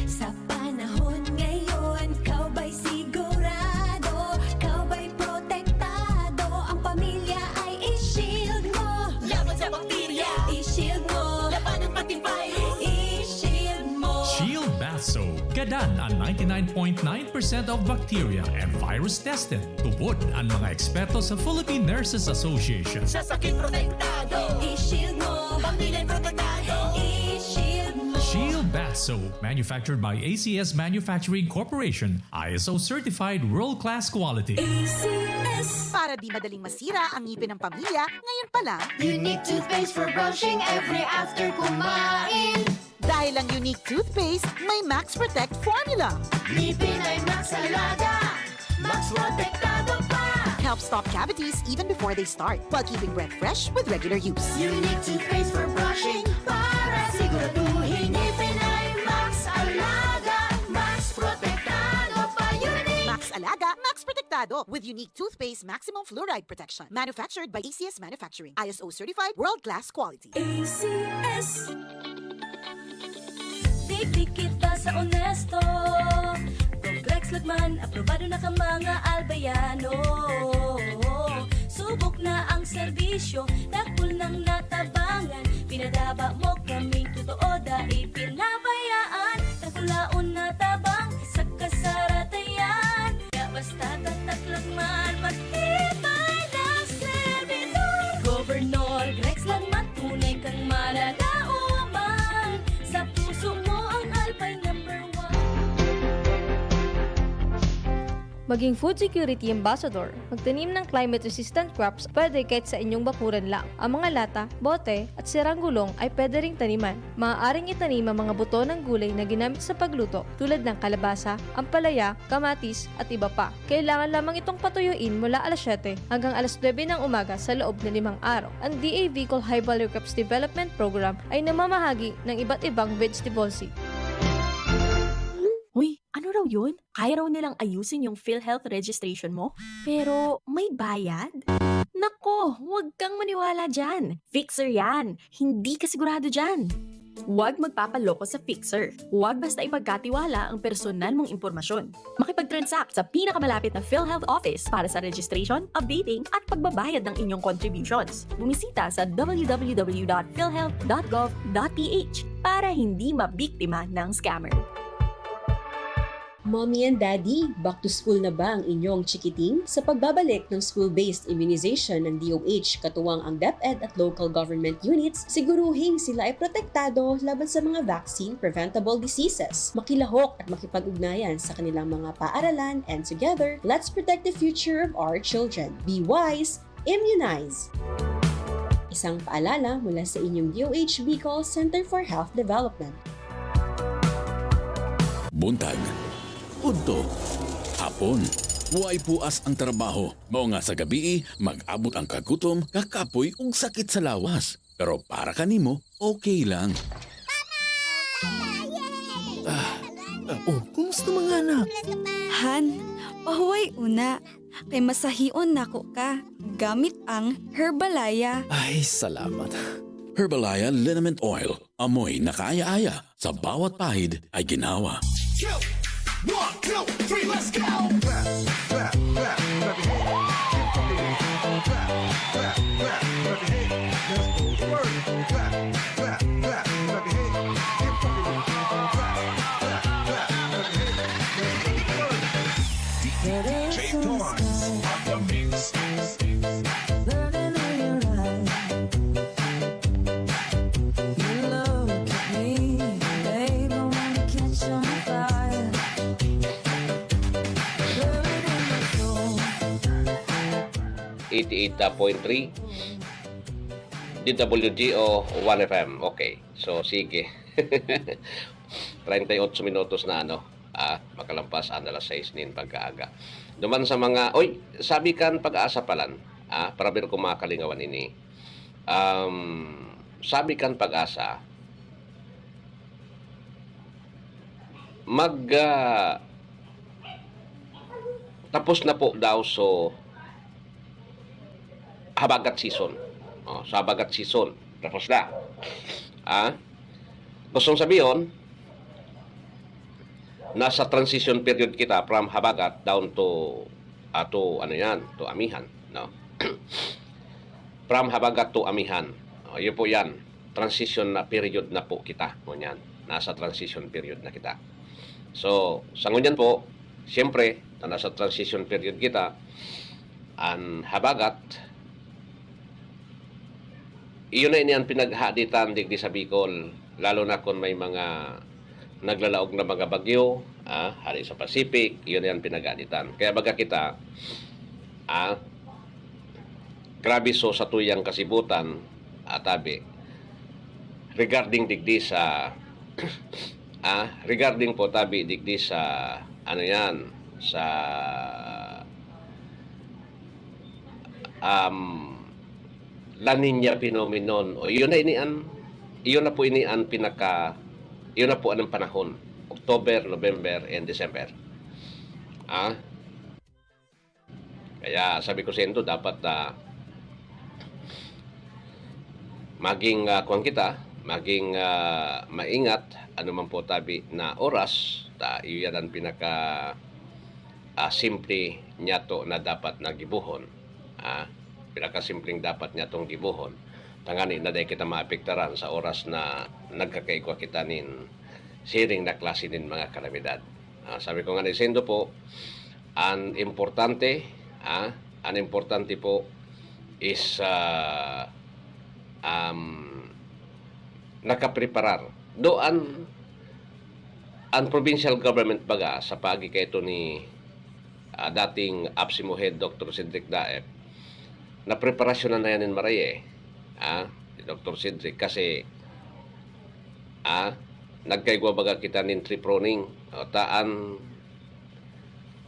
Sa panahon ngayon, ikaw ba'y sigurado? Ikaw ba'y protektado? Ang pamilya ay i-shield mo. Laban sa bakterya. I-shield mo. Labanan pati virus. I-shield mo. Shield Bath Soap. Gadan an ninety-nine point nine percent of bacteria and virus tested. Tubod an mga eksperto sa Philippine Nurses Association. Sa sakit protektado. I-shield mo. Pamilya protektado. I-shield mo. Shield Bath Soap, manufactured by A C S Manufacturing Corporation, I S O certified world-class quality. A C S. Para di madaling masira ang ngipin ng pamilya, ngayon pa lang. Unique toothpaste for brushing every after kumain. Dahil ang Unique Toothpaste may Max Protect Formula. Ngipin ay Max Alaga, Max Protektado pa. Helps stop cavities even before they start, while keeping breath fresh with regular use. Unique toothpaste for brushing para siguraduhin ngipin ay Max Alaga, Max Protektado pa. Unique. Max Alaga, Max Protektado with Unique Toothpaste Maximum Fluoride Protection. Manufactured by A C S Manufacturing. I S O certified, world-class quality. A C S. Digdi kita sa onesto. Complex Lagman, aprobado na ka mga Albayano. Subok na ang serbisyo, dakul nang natabangan. Pinadaba mo kaming totoo, dai pinabayaan. Dakulaon na tabang sa kasaratayan. Kaya basta tatak Lagman, matibay na servidor. Gobernador Grex Lagman, tunay kang mananauman. Sa puso mo ang Albay number one. Maging food security ambassador. Magtanim ng climate-resistant crops pwede kahit sa inyong bakuran lang. Ang mga lata, bote, at sirang gulong ay pwede ring taniman. Maaaring itanim ang mga buto ng gulay na ginamit sa pagluto tulad ng kalabasa, ampalaya, kamatis, at iba pa. Kailangan lamang itong patuyuin mula alas siyete hanggang alas nuebe ng umaga sa loob na limang araw. Ang D A Bicol High Value Crops Development Program ay namamahagi ng iba't ibang vegetable seed. Uy, ano raw yun? Kaya raw nilang ayusin yung PhilHealth registration mo? Pero may bayad? Nako, huwag kang maniwala dyan. Fixer yan. Hindi ka sigurado dyan. Huwag magpapaloko sa Fixer. Huwag basta ipagkatiwala ang personal mong impormasyon. Makipag-transact sa pinakamalapit na PhilHealth office para sa registration, updating, at pagbabayad ng inyong contributions. Bumisita sa w w w dot philhealth dot gov dot p h para hindi mabiktima ng scammer. Mommy and Daddy, back to school na ba ang inyong chikiting? Sa pagbabalik ng school-based immunization ng D O H katuwang ang DepEd at local government units, siguruhing sila ay protektado laban sa mga vaccine-preventable diseases. Makilahok at makipag-ugnayan sa kanilang mga paaralan, and together, let's protect the future of our children. Be wise, immunize! Isang paalala mula sa inyong D O H Bicol Center for Health Development. Buntag, udto, hapon, way puas ang trabaho. Mao nga sa gabii, mag-abot ang kagutom, kakapoy ug sakit sa lawas. Pero para kanimo, okay lang. Oh, kumusta mga anak? Han, pahuway una, kay masahion nako ka gamit ang Herbalaya. Ay, salamat. Herbalaya Liniment Oil. Amoy na kaaya-aya. Sa bawat pahid ay ginawa. One, two, three, let's go! Clap, clap, clap, clap your hands. Keep fucking with it. Clap, clap, clap, clap your hands. Let's go to work. Clap, clap, clap, clap your hands. Keep fucking with it. Clap, clap, clap, clap your hands. Let's go to work. D J Torrance on the mix. eighty-eight point three D W G O One F M. Okay. So, sige. Treinta y ocho minutos na, ano, ah, makalampas an alas sais nin pagkaaga. Duman sa mga, oy, sabi kan Pag-asa palan, ah, para biro ko makalingawan ini. Um, sabi kan Pag-asa, mag, ah, tapos na po daw so habagat season. Oh, sa habagat season, tapos na. Ah? Gustong sabihin, nasa transition period kita from habagat down to, ah, to, ano yan, to amihan, no? From habagat to amihan. Oh, yun po yan. Transition na period na po kita. Ngunyan. Nasa transition period na kita. So, sa ngunyan po, siyempre, na nasa transition period kita, an habagat, iyo na ini an pinaghahaditan digdi sa Bicol, lalo na kun may mga naglalaog na mga bagyo, ah, hari sa Pacific, iyo na an pinaghahaditan. Kaya baga kita, ah, grabe so satuyang kasibutan, ah, tabi, regarding digdi sa, ah, regarding po tabi digdi sa, ano yan, sa, um, La Niña phenomenon. O, yun na ini an, yun na po ini an pinaka, yun na po anong panahon. October, November, and December. Ah? Kaya sabi ko sa inyo, dapat, ah, maging, ah, kuwan kita, maging, ah, maingat, ano man po tabi na oras, ta, iyo yan ang pinaka, ah, simple niyato na dapat na gibohon. Ah, pinakasimpleng dapat niyatong gibohon. Tangani na dahil kita maapektaran sa oras na nagkakaigwa kita nin siring na klase nin mga kalamidad. Ah, sabi ko nga na isendo po, an importante, ah, an importante po is, ah, um, nakapreparar. Do an, an provincial government baga sa paagi kaito ni, ah, dating APSEMO head, Doctor Cedric Daep, napreparasyonan na yan nin maray eh. Ah, si Doctor Cedric, kasi, ah, nagkaigwa baga kita nin tree pruning. O, taan,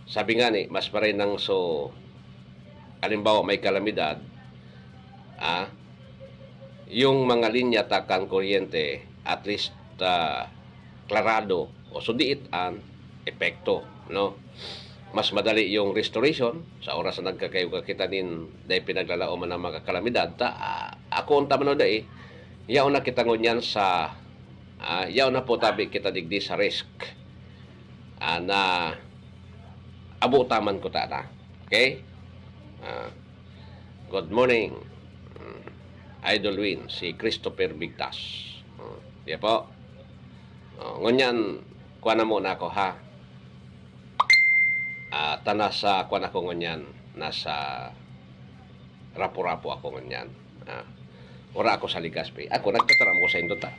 sabi nga ni, mas maray nang so, halimbawa, may kalamidad, ah, yung mga linya ta kan kuryente, at least, ah, klarado o sudiit an epekto, no? Mas madali yung restoration sa oras na nagkakayo ka kita nin dai pinaglalaoman ng mga kalamidad. Ta, ah, ako ang tama na dai, yaon na kita ngunyan sa, ah, yaon na po tabi kita digdi sa risk, ah, na abutaman ko ta na. Okay? Ah, good morning, mm, Idol Win, si Christopher Bigtas. Mm, di po? Oh, ngunyan, kuha na muna ako, ha? Ah, ta nasa, kuha na ako ngunyan, nasa Rapu-Rapu ako ngunyan. Ah, wala ako sa Legazpi. Ako, nagtataram ko sa indo ta.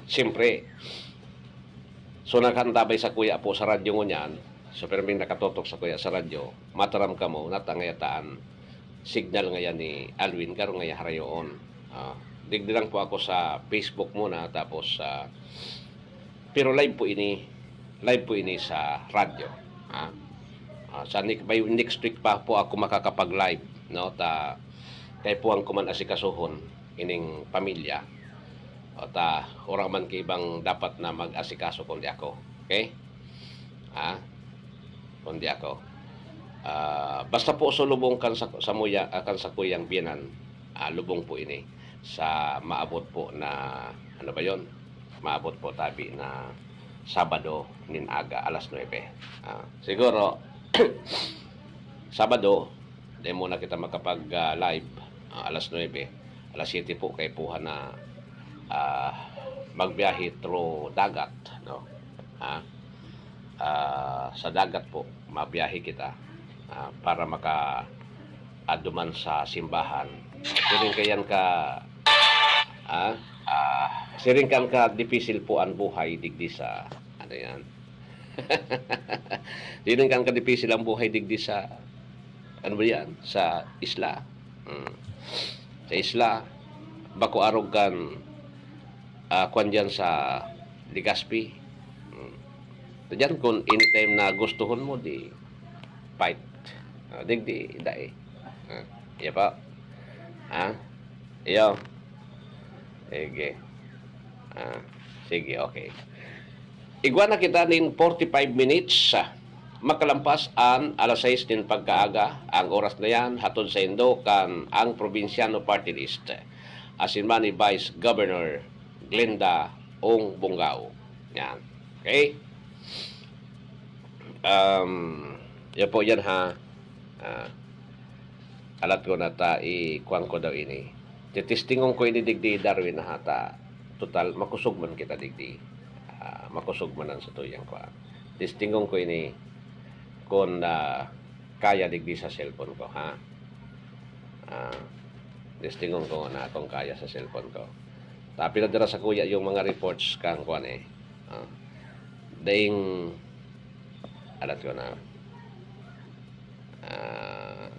Siyempre, so, naghantabay sa kuya po sa radyo ngunyan, so, pirming nakatutok sa kuya sa radyo, mataram kamo, natangay taan signal ngayan ni Alwin, karo ngaya harayoon. Ah, digdi lang po ako sa Facebook muna, tapos, ah, pero live po ini, live po ini sa radyo. Ah, ah, sa ne-, by next week pa po ako makakapag-live, no? Ta, kaipuhan ko man asikasuhon ining pamilya. O ta, orang man kaibang dapat na mag-asikaso kundi ako. Okay? Ah, kundi ako. Ah, basta po so lubong kan sa, sa muya, ah, kan sakuyang biyanan, ah, lubong po ini sa maabot po na, ano ba yon? Maabot po tabi na Sabado nin aga, alas nuebe. Ah, siguro, Sabado, di muna kita makapag, ah, live, ah, alas nuebe. Alas siyete po, kaipuhan na, ah, magbiyahe through dagat, no? Ah, ah, sa dagat po, mabiyahe kita, ah, para maka-, ah, duman sa simbahan. Siring kayan ka, ah, ah, siring kan ka dipisil po an buhay digdi sa, ano yan? Siring kan ka dipisil ang buhay digdi sa, ano ba yan? Sa isla. Hmm. Sa isla, bako arog kan, ah, kwan dyan sa Legazpi. Hmm. So, dyan, kung anytime na gustuhon mo, di fight. Ah, digdi, dai. Ah, iya pa. Ha? Iyo. Sige. Ah, sige, okay. Igwa na kita nin forty-five minutes, ah, makalampas an alas sais nin pagkaaga. Ang oras na yan, hatod saindo kan Ang Probinsyano Party List, asin man ni Vice Governor Glenda Ong Bongao. Yan. Okay? Um, yan po yan, ha. Ah, alat ko na ta, ikuan ko daw ini. Titistingon ko ini digdi, Darwin, na hata. Total, makusog man kita digdi. Ah, makusog man ang satuyang kuan. Tistingon ko ini kung, ah, kaya digdi sa cellphone ko, ha? Ah, tistingon ko na kung kaya sa cellphone ko. Tapi na dira sa kuya yung mga reports kang kuan eh. Ah, daing, alat ko na. Ah,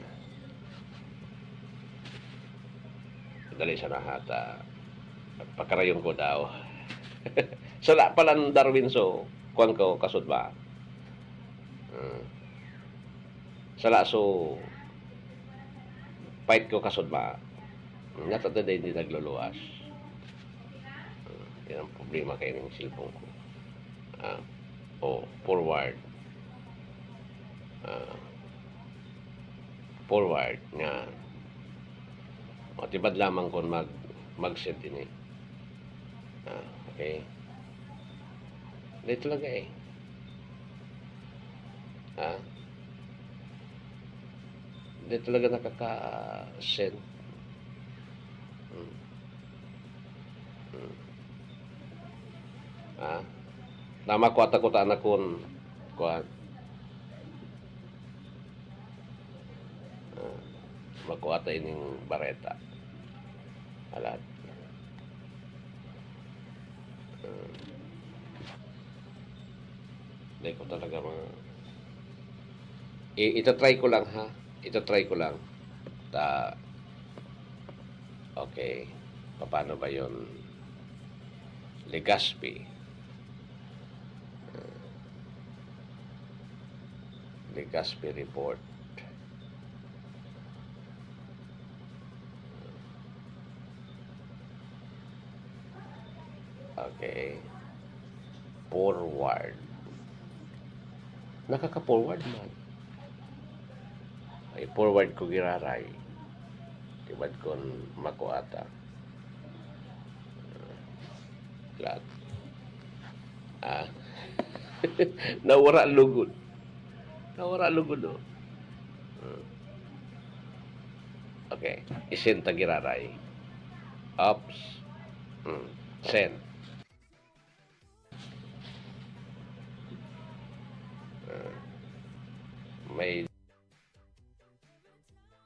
dali sa nahata. Pakarayon ko daw. Sala palan, Darwin, so, kuwan ko, kasod ba? Hmm. Sala, so, fight ko, kasod ba? Natata na hindi nagluluwas. Hmm. Yan ang problema kayo ng cellphone ko. Ah, oh, forward. Ah, forward nga. O, tibad lamang kung mag, mag-send ini. Ah, okay. Dito talaga eh. Ah. Dito talaga nakaka-send. Hmm. Hmm. Ah. Tama ko ata ko ta na kun, kuan. Ah, makuha ta ining bareta. Alat. Ah, di ko talaga ma-, I-, itatry ko lang, ha? Itatry ko lang. Ta-, okay. Paano ba yun? Legazpi. Legazpi report. Okay. Forward. Nakaka-forward man. Ay, forward ko giraray. Tibad kon mako ata. Lahat. Ah. Nawara lugod. Nawara lugod, oh. Hmm. Okay. I-send ta giraray. Oops. Hmm. Send. Ah. May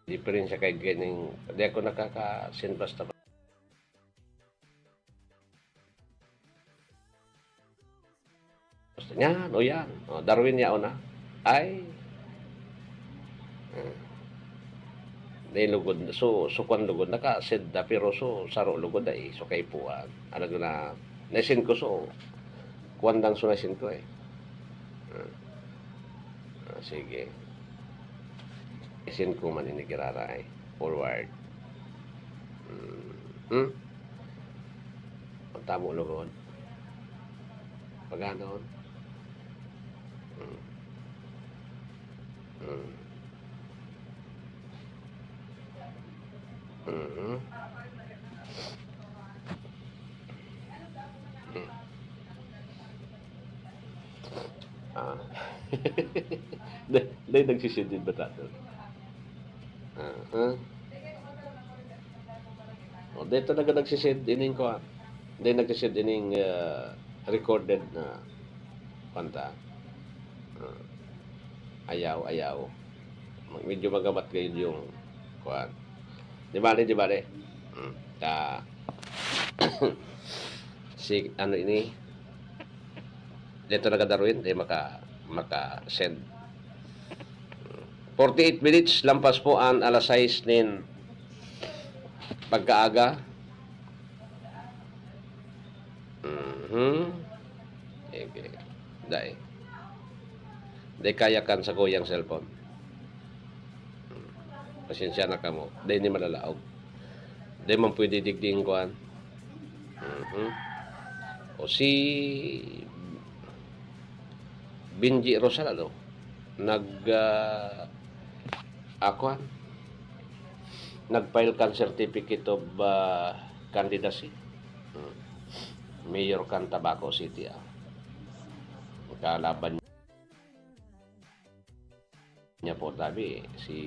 diferensya kay ganing, di ako nakaka-send basta. Basta yan, o yan. O, Darwin yaon na. Ay. Ah. Di lugod. So, so kwan lugod. Naka-send na, pero so, saro lugod na eh. So, kaipuhan. Ano na, na-send ko, so, kwan lang so na-send ko eh. Ah. Ah, sige. I-send ko man ini giraray. Forward. Hmm. Hmm? Ang tamo lugod. Pagano? Hmm. Hmm. Mhm. Hmm. Ah. Dai, dai nagsisend din ba tato? Ah, ah. O, dai talaga nagsisend ining kuwan. Dai nagsisend ining, ah, recorded na kanta. Ah. Ayaw, ayaw. Mag-, medyo magamat kayo yung kuwan. Di bale, di bale. Hmm. Ta-, si, ano ini? Dito na ka, Darwin, di maka-, maka-send. Forty-eight minutes, lampas po an alas sais nin pagkaaga. Mhm. Okay. Dai. Dai kaya kan sa kuyang cellphone. Hmm. Pasensya na kamo. Dai ni malalaog. Dai man pwede digdi ang kuwan. Mhm. O si Benji Rosal, ano? Nag, ah, ah, kuwan? Nag-file kan certificate of, ah, candidacy. Hmm. Mayor kan Tabaco City, ah. Kalaban niya po, tabi, si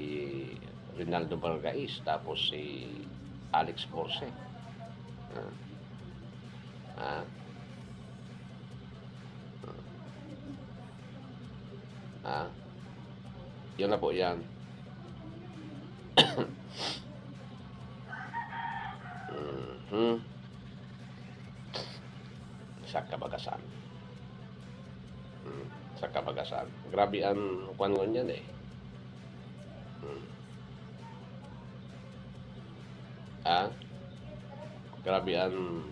Rinaldo Bargais, tapos si Alex Borse. Ah. Ah. Ah. Yun na po yan. Mhm. Sa kabagasan. Hmm, sa kabagasan. Grabe ang kwan ngunyan eh. Hmm. Ah? Grabe ang,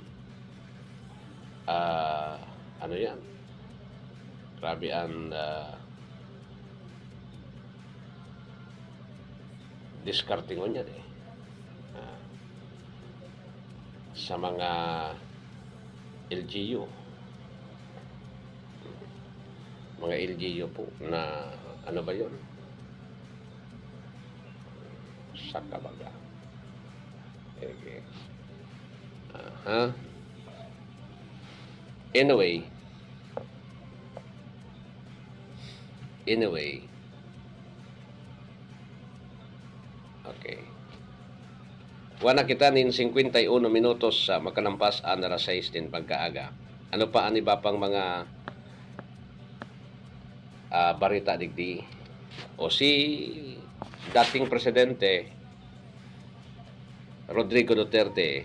ah, ano yan? Grabe ang, ah, diskarte ngunyan eh. Ah, sa mga L G U. Mga L G U po na, ano ba yun? Sa kabaga. Okay. Aha. Anyway. Anyway. Okay. Wa na kita nin singkwenta y uno minutos sa makalampas an alas sais nin pagkaaga. Ano pa an iba pang mga, ah, bareta digdi? O si dating presidente, Rodrigo Duterte,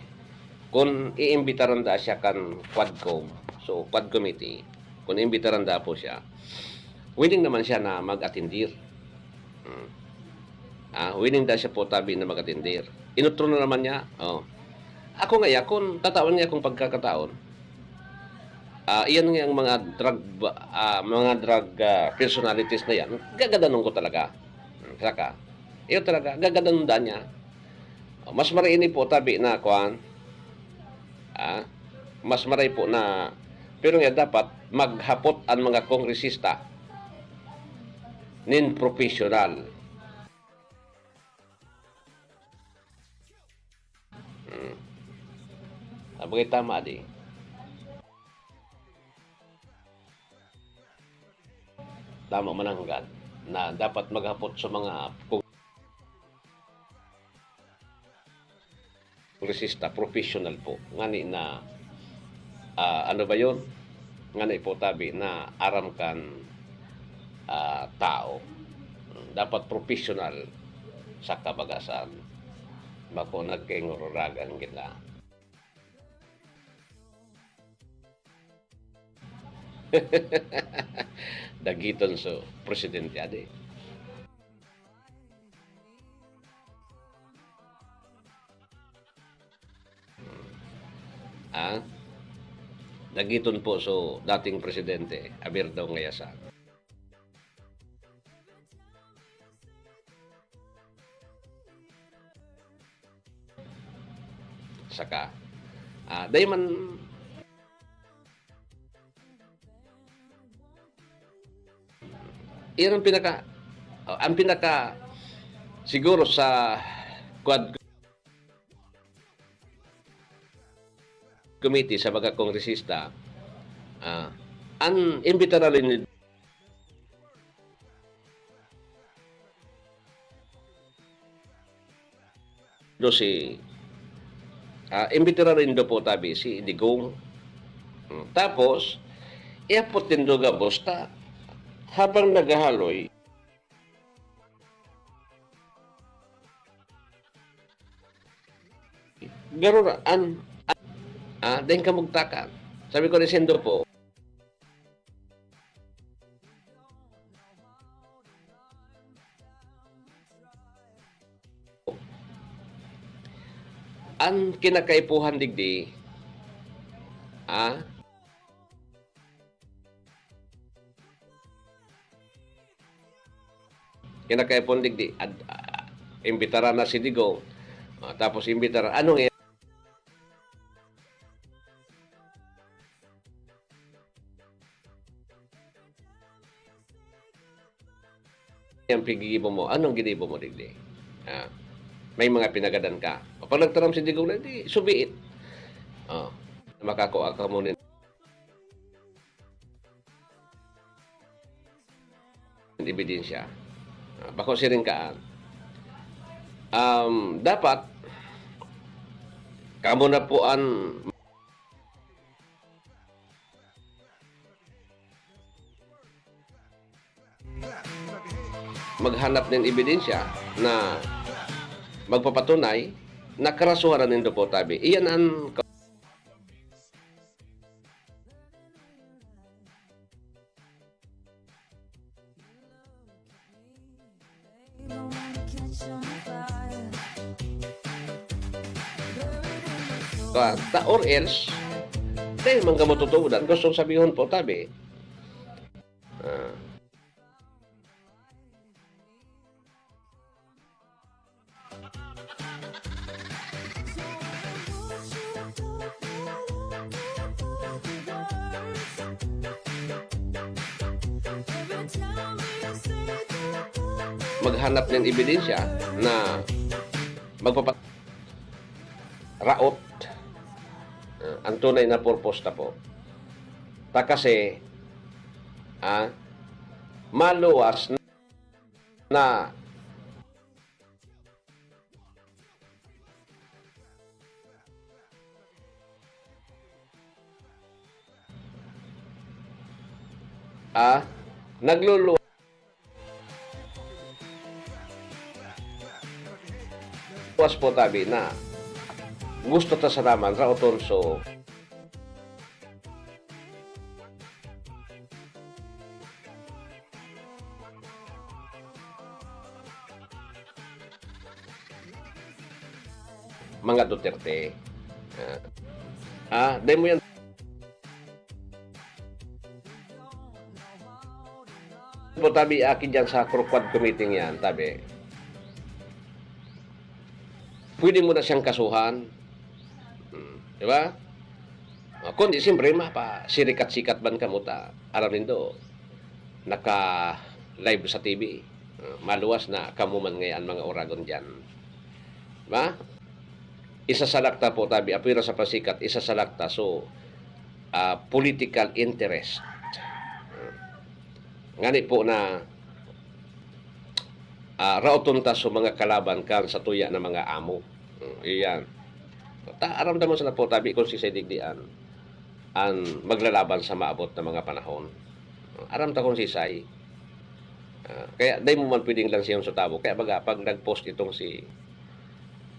kun iimbitaran da siya kan Quadcom, so, Quad Committee, kun iimbitaran da po siya, willing naman siya na mag-atendir. Hmm. Ah, willing daa siya po tabi na mag-atendir. Inutro na naman niya. Oh. Ako ngaya, kung tatawan niya akong pagkakataon, ah, iyan nga ang mga drug, ah, mga drug, ah, personalities na yan, gagadanon ko talaga. Hmm, saka, iyo talaga, gagadanon daa niya. Oh, mas maray ini po tabi na, kuwan, ah, mas maray po na, pero nga dapat maghapot ang mga kongresista nin professional. Hmm. Sabagay, tama di. Tama man nanggad na dapat maghapot sa mga kongresista, professional po. Ngani na, ah, ano ba yun? Ngani po tabi na aram kan, ah, tao. Dapat professional sa kabagasan. Bako nagkaingururagan gila. Dagiton so presidente adi. Ah? Dagiton po so dating presidente, aber daw ngaya sa Saka, ah, dai man, iyan ang pinaka, oh, ang pinaka siguro sa Quad Committee sa mga kongresista, ah, an imbitaran nindo si, ah, imbitaran nindo po tabi si Digong. Hmm, tapos, ihapot nindo gabos ta habang naghahaloy, garo na, an, an, ah, dai kamugtakan. Sabi ko, "Resindo po." An kinakaipuhan digdi, ah, Kinakaipon digdi, ad-, ah, imbitaran na si Digong. Ah, tapos imbitaran, ano nga yan? Yan, pigigibo mo. Anong ginibo mo digdi? Ah, may mga pinagadan ka. Pag nagtaram si Digong na, di, subiit. Oh, makakua ka muna ebidensya. Ah, bako siring kaan. Um, dapat, kamo na po an maghanap nin ebidensya na magpapatunay na karasuhan na nindo po tabi. Iyan an Ah, ta, or else, dai man kamo tutuodan. Gustong sabihon po, tabi. Ah. Maghanap nin ebidensya na magpapa-, raot, ah, ang tunay na purpose ta po. Ta kasi, ah, maluwas na Ah, nagluluwas po tabi na gusto ta sana man raoton so. Duterte. Ah, ah, dai mo yan po tabi aki dyan sa Croquad Committee yan, tabi. Pwede mo na siyang kasuhan. Hmm, di ba? Ah, kundi siyempre, mapasirikat-sikat man kamo ta. Aram nindo, naka-live sa T V. Ah, maluwas na kamo man ngayon mga oragon dyan. Di ba? Isasalak ta po tabi, apwera sa pasikat, isasalak ta. So, ah, political interest. Ah, ngani po na, ah, raoton ta sa mga kalaban kan sa tuya na mga amo. Hmm, iyan. Ta, aram damon sana po tabi kung si Sir Digdian an maglalaban sa maabot na mga panahon. Aram ta kung sisay. Ah, kaya dai mo man pwedeng lansiyon sa tabo. Kaya baga, pag nag-post itong si,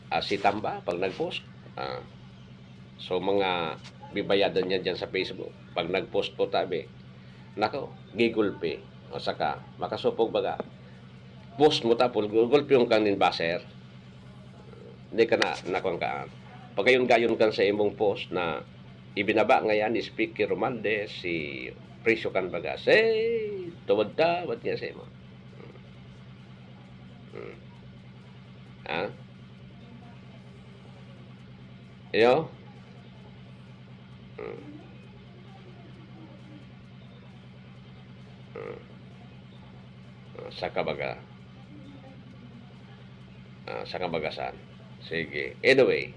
ah, si Tamba, pag nag-post, ah, so mga bibayadan niya dyan sa Facebook, pag nag-post po tabi, nako, gigulpi. O saka, makasupog baga, post mo tapos, gulpi yung kang nin baser. Hindi ka na nakuan kaan. Pagayon-gayon kan sa imong post na ibinaba ngayan ni Speaker Romualdez si presyo kan bagas. Eh, tawad-tawad niya sa imo. Hmm. Ha? Iyo? Hmm. Hmm. Ah, sa kabaga-, ah, sa kabagasan. Sige. Anyway.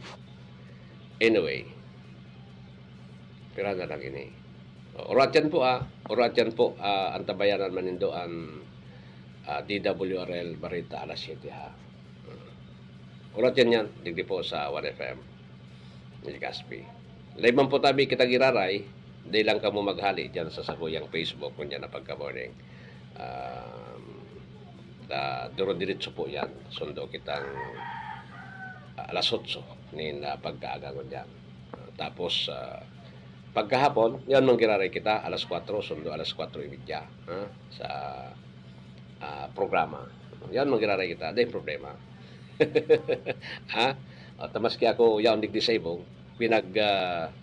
Anyway. Pira na lang ini. Urat yan po, ah. Urat yan po, ah, antabayanan man nindo an, ah, D W R L Barita alas siyete, ha. Hmm. Urat yan yan. Digdi po sa One F M. Legazpi. Live man po tabi kita giraray, di lang kamo maghali diyan sa sakuyang Facebook kun diyan na pagka-morning. Um, ah, duro-diretso po yan. Sundo kitang, ah, alas otso nin, ah, pagkaaga ngunyan. Ah, tapos, ah, pagkahapon, yan man giraray kita, alas kwatro, sundo alas kwatro y media, ha? Sa, ah, programa. Yan man giraray kita, di problema. Ha? At maski ako yaon digdi sa ibong, pinag, ah,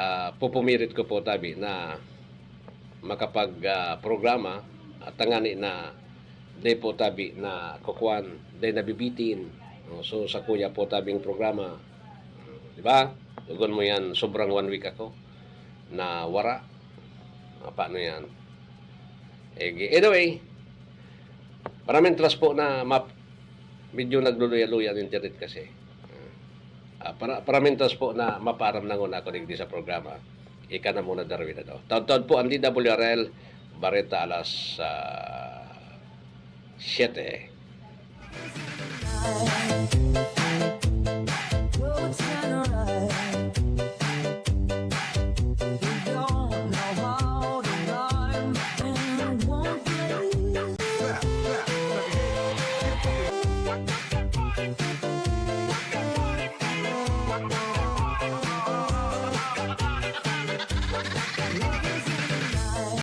ah, pupumirit ko po tabi na makapag, ah, programa at tangani na di po tabi na kukuan, di nabibitin. Oh, so, sa kuya po tabing programa, di ba? Tugon mo yan, sobrang one week ako na wara. Ah, paano yan? Eh, anyway, paramintras po na map-, medyo nagluluya-luya ang internet kasi. Ah, para, paramintras po na mapaaram na nguna ako digdi sa programa. Ika na muna, Darwin, ano? Taon-taon po ang D W R L, Bareta alas, ah, siyete.